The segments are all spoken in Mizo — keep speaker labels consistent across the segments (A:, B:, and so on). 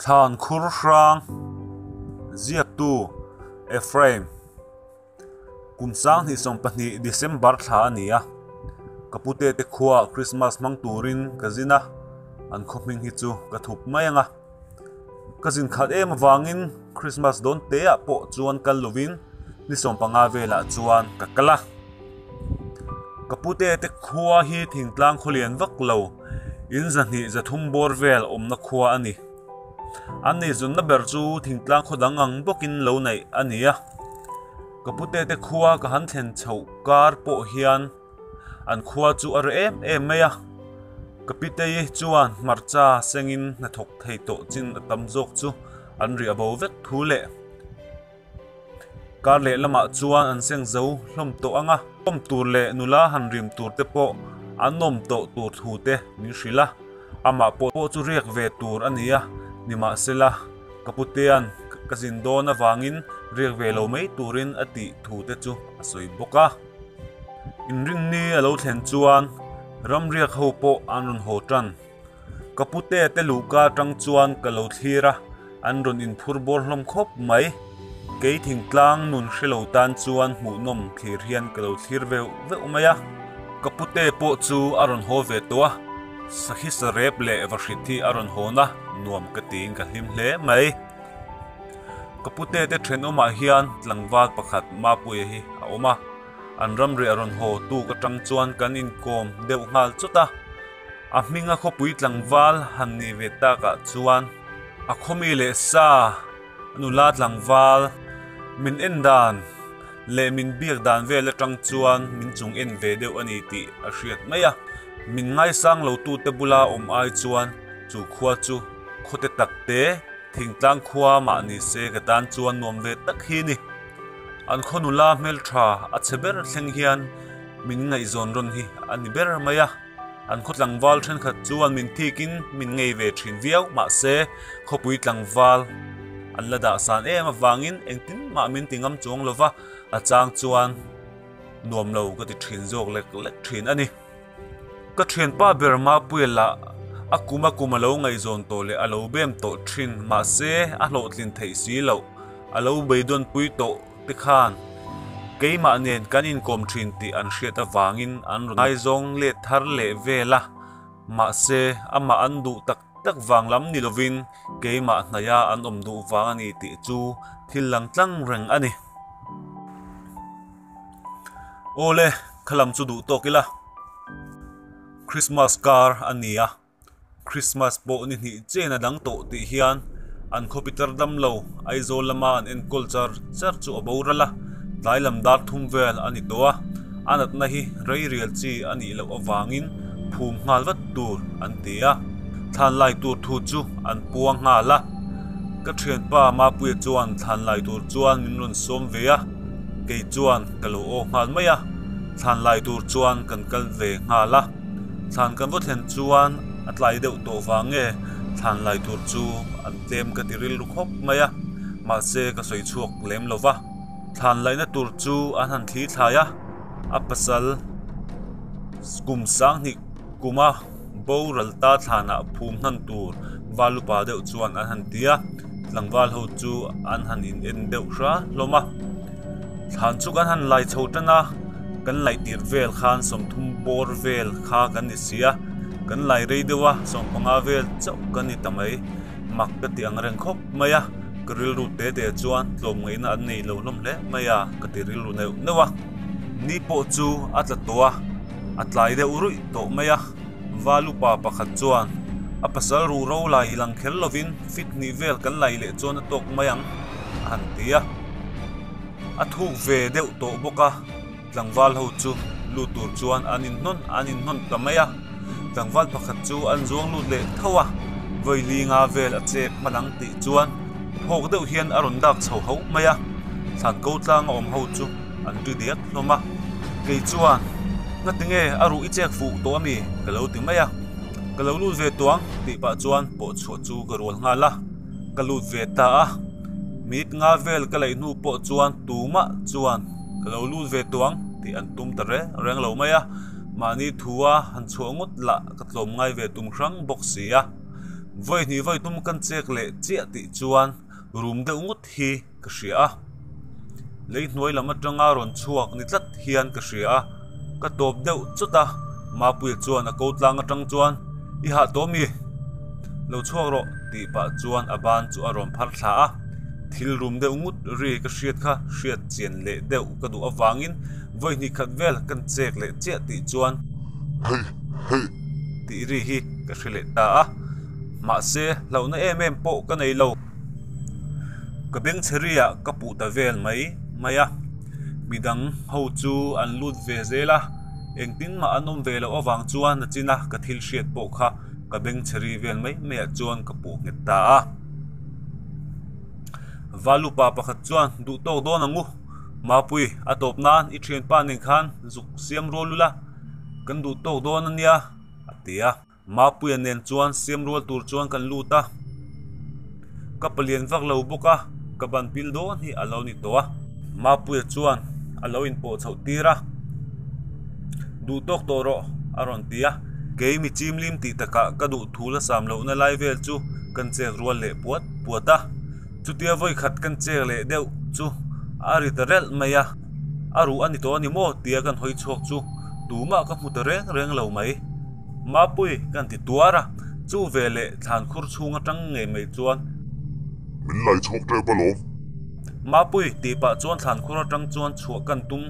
A: Thlan khur hrang ziaktu Ephraim Kum 2020 December thla a ni a, ka pute te khuaah Christmas hmang turin ka zin a, an khaw hming hi chu ka thup mai ang a. Ka zin khat em avangin Christmas dawn teah pawh chuan kal lovin ni 15 velah chuan ka kal a. Ka pute te khua hi thingtlang khawlian vak lo, in 200 300 bawr vel awmna khua a ni. An neizunna ber chu thingtlang khaw dang ang bawkin lo neih a ni a. Ka pute te khua ka han thlen chhoh kar pawh hian an khua chu a reh em em mai a. Ka pitei chuan hmarcha sengin hnathawk thei tawh chin a tam zawk chu an riah bo vek thu leh. Kar leh lamah chuan an seng zo hlawm tawh ang a, awm tur leh nula han rim tur te pawh an awm tawh tur thu te min hrilh a, amah pawh chu riak ve tur a ni a, nimahsela ka putea'n ka zin dawn avangin riak ve lo mai turin a tih thu te chu a sawi bawk a. Inrinni a lo thlen chuan ramriak ho pawh an rawn haw tan. Ka pute te luhka atang chuan ka lo thlir a, an rawn inphur bawr hlawm khawp mai. Kei thingtlang nun hre lo tan chuan hmuhnawm thlir hian ka lo thlir veuh veuh mai a. Ka pute pawh chu a rawn haw ve tawh a, sakhi sarep leh vahrit hi a rawn hawn a, nuam ka tiin ka hlim hle mai. Ka pute te thenawmah hian tlangval pakhat Mapuia hi a awm a, an ramri a rawn haw tuk atang chuan kan inkawm deuh nghal chawt a. A hminga khawpui tlangval han nih ve takah chuan a khawmi leh sa nula tlangval min en dan leh min biak dan vel atang chuan min chung en ve deuh a ni tih a hriat mai a. Min ngaisang lo tute bula awm ai chuan chu khua chu khawte tak te thingtlang khua mah ni se ka tan chuan nuam ve tak hi ni. An khaw nula hmeltha a chhe ber thleng hian min ngaihzawn rawn hi a ni ber mai a. An khaw tlangval thenkhat chuan min thikin min ngei ve thin viau mahse khawpui tlangval an la dah san em avangin engtin mah min ti ngam chuang lova a chang chuan nuam lo ka ti thin zawk lek lek thin a ni. Ka thianpa ber Mapuia lah a kum a kum a lo ngaihzawn tawh leh a lo bem tawh thin mahse a hlawhtlin theih si loh a lo beidawnpui tawh te khan keimah nen kan inkawm thin tih an hriat avangin an rawn ngaizawng let thar leh vel a, mahse amah an duh tak tak vang lam ni lovin keimah hnaia an awm duh vang a ni tih chu thil lang tlang reng a ni. Awle, khalam chu duh tawk ila. Christmas kar a ni a. Christmas pawh ni hnih chen a dang tawh tih hian an khawpitar dam lo Aizawl lama an enkawl char char chu a boral a, tlai lam dar thum vel a ni tawh a, a natna hi rei rial chi a nih loh avangin phum nghal vat tur an ti a, thlan lai tur thu chu an puang nghal a. Ka thianpa Mapuia chuan thlan lai tur chuan min rawn sawm ve a, kei chuan ka lo aw nghal mai a, thlan lai tur chuan kan kal ve nghal a. Thlan kan va thlen chuan a tlai deuh tawh vang nge thlan lai tur chu an tlem ka ti rilru khawp mai a, mahse ka sawi chhuak lem lo va. Thlan laihna tur chu an han thli thlai a, a pasal kum sanghnih kuma boral ta thlanah phum hnan tur valupa deuh chuan an han ti a, tlangval ho chu an han in en deuh hra hlawm a. Thlan chu kan han lai chho tan a, kan laih tirh vel khan 30 bawr vel kha kan ni si a, kan lai rei deuh a, 15 vel chauh kan ni ta mai. Mak ka ti ang reng khawp mai a, ka rilru te te chuan tlawmngaihna an nei lo hlawm hle mai a, ka ti rilru neuh neuh a. Ni pawh chu a tla tawh a, a tlai deuh ruih tawh mai a, Valupa pakhat chuan a pasal ruh ro lai lang kher lovin fit hnih vel kan lai leh chuan a tawk mai ang a han ti a. A thuk ve deuh tawh bawk a, tlangval ho chu lut tur chuan an inhnawn an inhnawn ta mai a. Tlangval pakhat chu an zuang lut leh tho a, vawi li nga vel a chek hman ang tih chuan phawk deuh hian a rawn dak chho hauh mai a, thlan ko tlanga awm ho chu an ri diak hlawm a. Kei chuan, Ngatinge a ruh i chek fuh tawh ami? ka lo ti mai a. Ka lo lut ve tawh ang tih pah chuan pawh chhuah chu ka rual nghal a, ka lut ve ta a. Minute nga vel ka laih hnu pawh chuan tumah chuan ka lo lut ve tawh ang tih an tum ta reng reng lo mai a, mahni thua han chhuah ngawt lah ka tlawm ngai ve tum hrang bawk si a. Vawi hnih vawi tum kan chek leh chiah tih chuan rum deuh ngut hi ka hria a. Lei hnuai lam atanga rawn chhuak ni tlat hian ka hria a, ka tawp deuh chawt a, Mapuia chuan a ko tlang atang chuan, I hah tawh mi? Lo chhuak rawh tih pah chuan a ban chu a rawn phar thla a, thil rum deuh ngut ri ka hriat kha hriat chian leh deuh ka duh avangin vawi hnih khat vel kan chek leh chiah tih chuan,
B: Hei! Hei!
A: Tih ri hi ka hre leh ta a, mahse hlauhna em em pawh ka nei lo. Ka bengchheriah ka puh ta vel mai mai a, midang ho chu an lut ve zel a, engtin mah an awm ve loh avang chuan a china ka thil hriat pawh kha ka bengchheri vel mai maiah chuan ka puh nghet ta a. Valupa pakhat chuan duh tawk dawn ang u, Mapui a tawp nan i thianpa nen khan zuk siam rual ula, kan duh tawk dawn a nia a ti a. Mapuia nen chuan siam rual tur chuan kan lut a, ka palian vak lo bawk a, ka ban pil dawn hi a lo ni tawh a. Mapuia chuan a lo inpawh chhoh tir a, Duh tawk tawh rawh a rawn ti a. Kei mi chimlim tih takah ka duh thu la sam lohna lai vel chu kan chek rual leh puat puat a, chutia vawi khat kan chek leh deuh chu a ri ta relh mai a. A ruh a ni tawh a ni maw tia kan hawi chhuak chu tumah ka hmu ta reng reng lo mai. Mapui kan ti tuar a, chu ve leh thlan khur chhung atang ngei mai chuan.
B: Min lai chhuak tep alawm.
A: Mapui tih pah chuan thlan khur atang chuan chhuah kan tum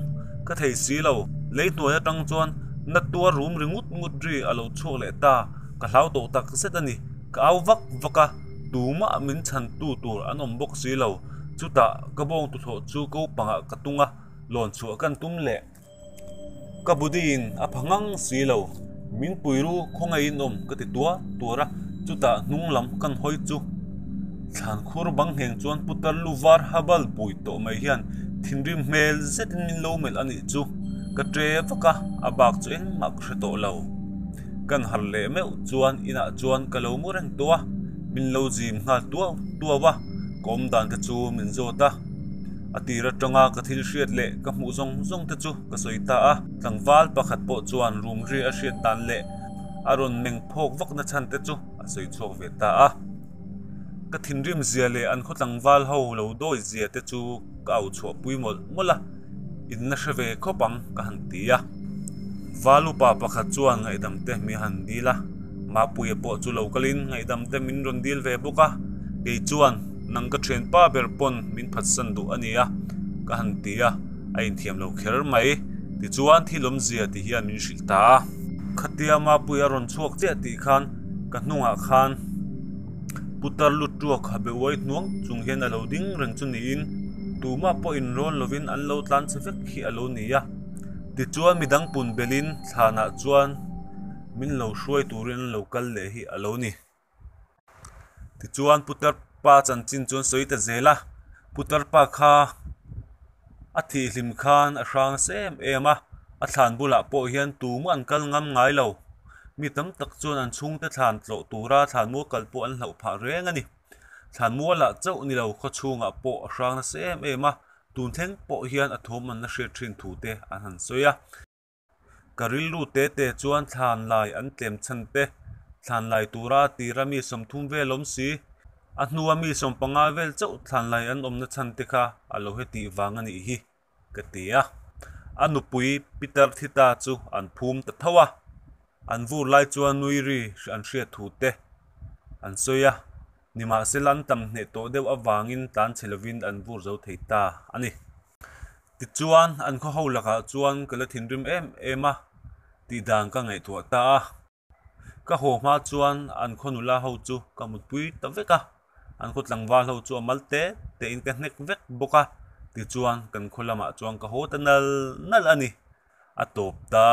A: ka thei si lo. Lei hnuai atang chuan na tuar rum ri ngut ngut ri a lo chhuak leh ta, ka hlau tawh tak zet a ni. Ka au vak vak a, tumah min chhan tu tur an awm bawk si lo. Chutah ka bawng tuthlawh chu ko pangah ka tung a, lawn chhuah kan tum leh. Ka budiin a pha ngang si lo, min pui ru khawngaihin awm ka ti tuar tuar a, chutah hnung lam kan hawi chu thlan khur bang ngheng chuan putar lu var habal bui tawh mai hian thinrim hmel zetin min lo melh a nih chu ka ṭe vak a, a bak chu engmah ka hre tawh lo. Kan harh leh meuh chuan inah chuan ka lo mu reng tawh a, min lo zim nghal tuau tuau a, ka awm dan te chu min zawt a. A tir atanga ka thil hriat leh ka hmuh zawng zawng te chu ka sawi ta a, tlangval pakhat pawh chuan rum ri a hriat dan leh a rawn meng phawk vak na chhan te chu a sawi chhuak ve ta a. Ka thinrim zia leh an khaw tlangval ho lo dawi zia te chu ka au chhuah pui mawlh mawlh a, in la hre ve khawp ang ka han ti a. Val upa pakhat chuan ngaihdam te min han dil a, Mapuia pawh chu lo kalin ngaihdam te min rawn dil ve bawk a, kei chuan nang ka thianpa ber pawn min phatsan duh a nia ka han ti a, a inthiam lo kher mai. Tichuan thil awmzia ti hian min hrilh ta a. Khatia Mapuia rawn chhuak chiah tih khan ka hnungah khan Putar lut ruak ha be uai hnuang chung hian a lo ding reng chu niin tumah pawh inrawn lovin an lo tlan che vek hi a lo ni a. Tichuan midang pun belin thlanah chuan min lo hruai turin an lo kal leh hi a lo ni. Tichuan Putar pa chanchin chuan sawi ta zel a, Putar pa kha a thihhlim khan a hrang nasa em em a, a thlan bulah pawh hian tumah an kal ngam ngai lo. Mi tam tak chuan an chhungte thlan tlawh tura thlan mual kal pawh an hlauh phah reng a ni. Thlan mualah chauh ni lo khaw chhungah pawh a hrang nasa em em a, tun thleng pawh hian a thawm an la hriat thin thu te an han sawi a. Ka rilru te te chuan thlan lai an tlem chhan te, thlan lai tura tira mi 30 vel awm si, a hnua mi 15 vel chauh thlan lai an awmna chhan te kha a lo hetih vang a nih hi ka ti a. A nupui Peter Thita chu an phum ta tho a, an vur lai chuan nui ri an hriat thu te an sawi a, nimahsela an tam hneh tawh deuh avangin tlan chhe lovin an vur zo thei ta a ni. Tichuan, an khaw ho lakah chuan ka la thinrim em em a, tih dan ka ngaihtuah ta a. Ka haw hma chuan an khaw nula ho chu ka mutpui ta vek a, an khaw tlangval ho chu a mal te tein ka hnek vek bawk a, tichuan kan khaw lamah chuan ka haw ta nal nal a ni, a tawp ta.